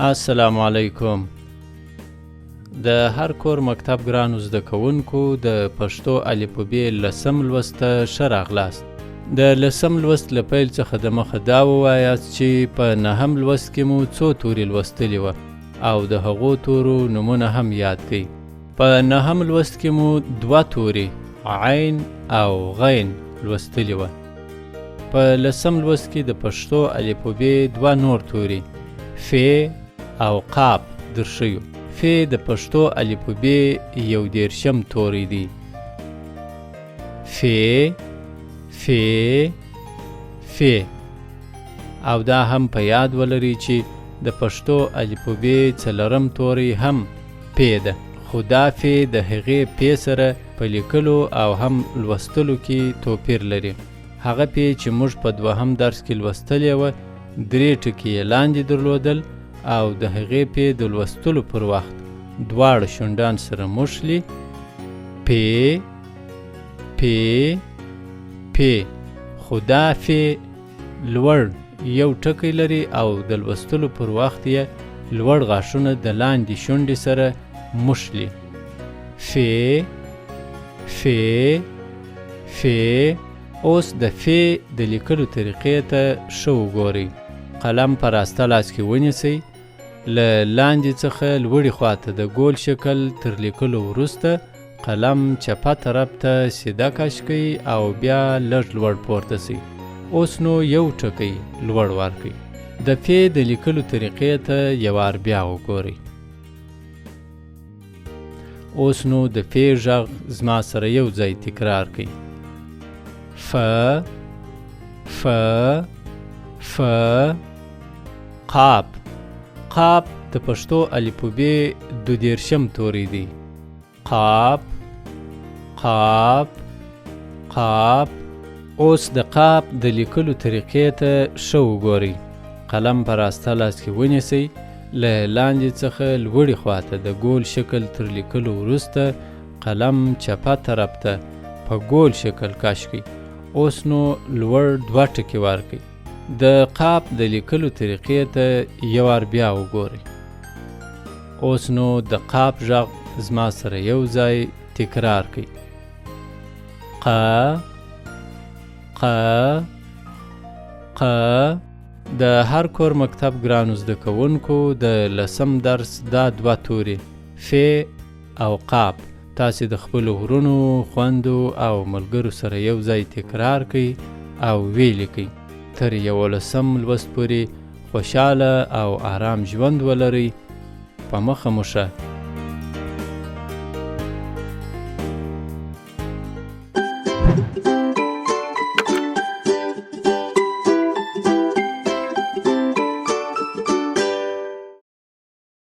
السلام علیکم. د هر کور مکتب ګرانو زده کوونکو، د پښتو الفبې لسم لوست ته ښه راغلاست. د لسم لوست له پیل څخه د مخه دا ووایاست چې په نهم لوست کې مو څو توري لوستلي وه او د هغو تورو نومونه هم یاد کړئ. په نهم لوست کې مو دوه توري عین او غین لوستلي وه. په لسم لوست کې د پښتو الفبې دوه نور توري ف او قاف درښیو. ف د پښتو الفبې یو دېرشم توری دی. ف، ف، ف. او دا هم په یاد ولرئ چې د پښتو الفبې څلورم توری هم پ ده، خو دا ف د هغې پ سره په لیکلو او هم لوستلو کې توپیر لري. هغه پ چې موږ په دوهم درس کې لوستلې وه، درې ټکي یې لاندې درلودل او د هغې پ د لوستلو پر وخت دواړه شونډان سره موښلي، پ، پ، پ. خو دا ف لوړ یو ټکی لري او د لوستلو پر وخت یې لوړ غاښونه د لاندې شونډې سره موښلي، ف، ف، ف. اوس د ف د لیکلو طریقې ته ښه وګورئ. قلم په راسته لاس کې ونیسئ، له لاندې څخه لوړې خواته د ګول شکل تر لیکلو وروسته قلم چپه طرف ته سیده کش کړئ او بیا لږ لوړ پورته شئ. اوس نو یو ټکی لوړ ورکړئ. د ف د لیکلو طریقې ته یو وار بیا وګورئ. اوس نو د ف غږ زما سره یو ځای تکرار کړئ. ف، ف، ف. قاف. قاف د پښتو الفبې دودېرشم توری دی. قاف، قاف، قاف. اوس د قاف د لیکلو طریقې ته ښه وګورئ. قلم په راسته لاس کې ونیسئ، له لاندې څخه لوړې خواته د ګول شکل تر لیکلو وروسته قلم چپه طرف ته په ګول شکل کش کړئ. اوس نو لوړ دوه ټکي ورکړئ. د قاف د لیکلو طریقې ته یو وار بیا وګورئ. اوس نو د قاف غږ زما سره یو ځای تکرار کړئ. ق، ق، ق. د هر کور مکتب ګرانو زده کوونکو، د لسم درس دا دوه توري ف او قاف تاسې د خپلو ورونو، خوندو او ملګرو سره یو ځای تکرار کړئ او ویې لیکئ. تر یولسم لوست پورې خوشحاله او آرام ژوند ولرئ. په مخه مو ښه.